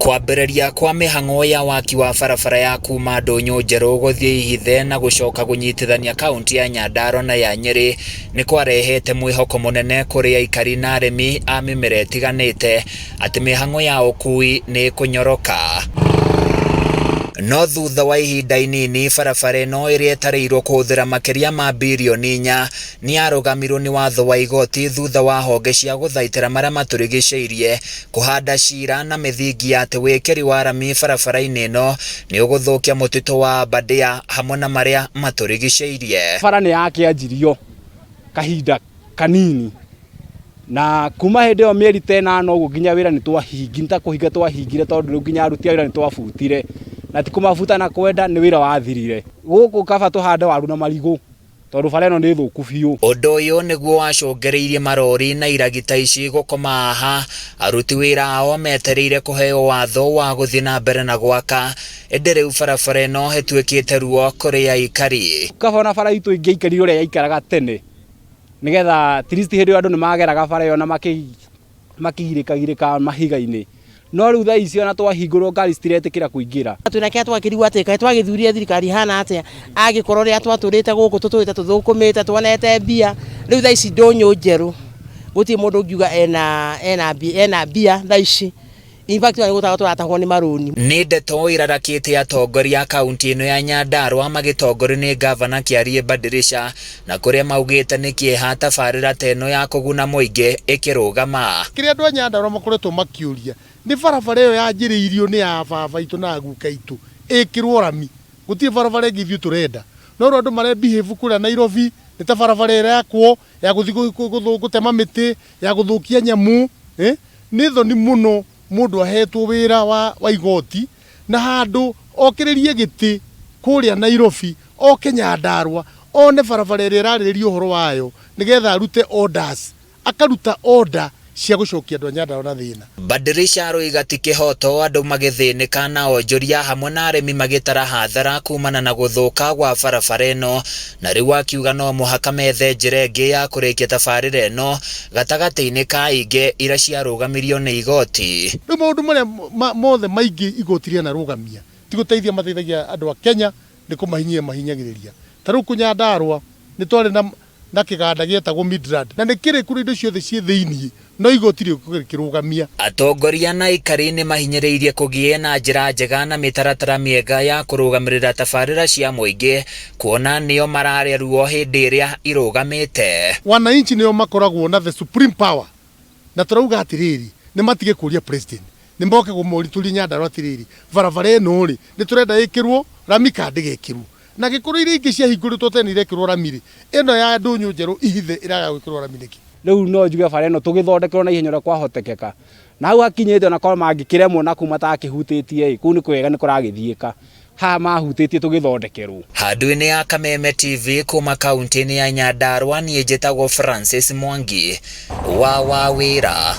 Kwambĩrĩria kwa mĩhang'o ya waki wa barabara ya kuma Ndũnyũ Njerũ gũthiĩ Ihithe na gũcoka gũnyitithania kaunti ya Nyandarua na ya Nyĩrĩ nĩ kwarehete mwĩhoko mũnene kũrĩ aikari na arĩmi a mĩmera ĩtiganĩte atĩ mĩhang'o ya ũkui nĩ ĩkũnyoroka. No thutha wa ihinda inini barabara ĩno ĩrĩa ĩtarĩirwo kũhũthĩra makĩria ma birioni inya nĩ yarũgamirwo nĩ watho wa igoti thutha wa honge cia gũthaitĩra marĩa matũrigicĩirie kũhanda cira na mĩthingi ya atĩ wĩkĩri wa rami barabara-inĩ ĩno nĩ ũgũthũkia mũtitũ wa Aberdare hamwe na marĩa matũrigicĩirie. Bara nĩ yakĩanjirio kahinda kanini na kuma hĩndĩ ĩyo mĩeri ta ĩnana ũguo nginya wĩra nĩ twahingi nĩ ta kũhinga twahingire tondũ rĩu nginya aruti a wĩra nĩ twabutire na ti kũmabuta na kwenda nĩ wĩra wathirire. Gũkũ kaba tũhande waru na marigũ tondũ bara ĩno nĩ thũku biũ. Ũndũ ũyũ nĩguo wacũngĩrĩirie marori na iragita ici gũkoma haha, aruti wĩra ao metereire kũheo watho wa gũthiĩ na mbere na gwaka, ĩndĩ rĩu barabara ĩno ĩtuĩkĩte ruo kũrĩ aikari. Kaba ona bara itũ ĩngĩaikarire ũrĩa yaikaraga tene nĩgetha at least hĩndĩ ĩyo andũ nĩ mageraga bara ĩyo na makĩgirĩkagirĩka mahiga-inĩ no rĩu thaa ici ona twahingũrwo ngari citiretĩkĩra kũingĩra. Twĩna kĩrĩa twakĩrigwo atĩ kaĩ twagĩthurire thirikari ĩhana atĩa angĩkorwo rĩrĩa twatũrĩte gũkũ tũtũrĩte tũthũkũmĩte tuonete mbia rĩu thaa ici ndũnyũ njerũ gũtirĩ mũndũ ũngiuga ena ena ena mbia thaa ici in fact ona nĩ gũtahwo tũratahwo nĩ marũni. Nĩ ndeto irarakĩte atongoria a kaunti ĩno ya Nyandarua magĩtongorio nĩ ngavana Kĩariĩ Badirisha na kũrĩa maugĩte nĩ kĩeha tabarĩra ta ĩno ya kũguna mũingĩ ĩkĩrũgama. Kĩrĩa andũ a Nyandarua makoretwo makĩũria nĩ barabara ĩyo yanjĩrĩirio nĩ a baba aitũ na aguka aitũ ĩkĩrwo rami. Gũtirĩ barabara ĩngĩ ithuĩ tũrenda. No rĩu andũ mare behave kũrĩa Nairobi nĩ ta barabara ĩrakwo ya gũthiĩ gũtema mĩtĩ, ya gũthũkia nyamũ. Nĩ thoni mũno mũndũ ahetwo wĩra wa igoti na handũ okĩrĩrie gĩtĩ kũrĩa Nairobi oke Nyandarua one barabara ĩrĩa ĩrarĩrĩria ũhoro wayo nĩgetha arute orders, akaruta order cia gũcokia andũ a Nyandarua na thĩna. Badirisha aroiga ti kĩhoto andũ magĩthĩnĩka na onjoria hamwe na arĩmi magĩtara hathara kumana na gũthũka gwa barabara ĩno na rĩu akiuga no mũhaka methe njĩra ĩngĩ ya kũrĩkia tabarĩra ĩno gatagatĩ-inĩ ka ingĩ iria ciarũgamirio nĩ igoti. Rĩu maũndũ marĩa mothe maingĩ igoti rĩanarũgamia ti gũteithia mateithagia andũ a Kenya nĩ kũmahinyia mahinyagĩrĩria. Ta rĩu kũ Nyandarua nĩ twarĩ na na kĩganda gĩetagwo Midrand na nĩ kĩrĩku na indo ciothe ciĩ thĩinĩ no igoti rĩũkĩte rĩkĩrũgamia. Atongoria na aikari nĩ mahinyĩrĩirie kũgĩe na njĩra njega na mĩtaratara mĩega ya kũrũgamĩrĩra tabarĩra cia mũingĩ kuona nĩo mararĩa ruo hĩndĩ ĩrĩa irũgamĩte. Wananchi nĩo makoragwo na the supreme power na tũrauga atĩrĩrĩ nĩ matige kũria president nĩ moke kũmũritũria Nyandarua atĩrĩrĩ barabara ĩno rĩ nĩ tũrenda ĩkĩrwo rami kana ndĩgekĩrwo na angĩkorwo iria ingĩ ciahingũrĩtwo tene irekĩrwo rami rĩ ĩno ya ndũnyũ njerũ ihithe ĩraga gwĩkĩrwo rami nĩkĩ? Rĩu no njuge bara ĩno tũgĩthondekerwo na ihenya ũrĩa kwahotekeka na hau hakinyĩte ona korwo mangĩkĩremwo na kũu matakĩhutĩtie ĩ kũu nĩ kwega nĩ kũragĩthiĩka haha mahutĩtie tũgĩthondekerwo. Handũ-inĩ ya Kameme TV kuma kaunti-inĩ ya Nyandarua niĩ njĩtagwo Francis Mwangi wa Wawĩra.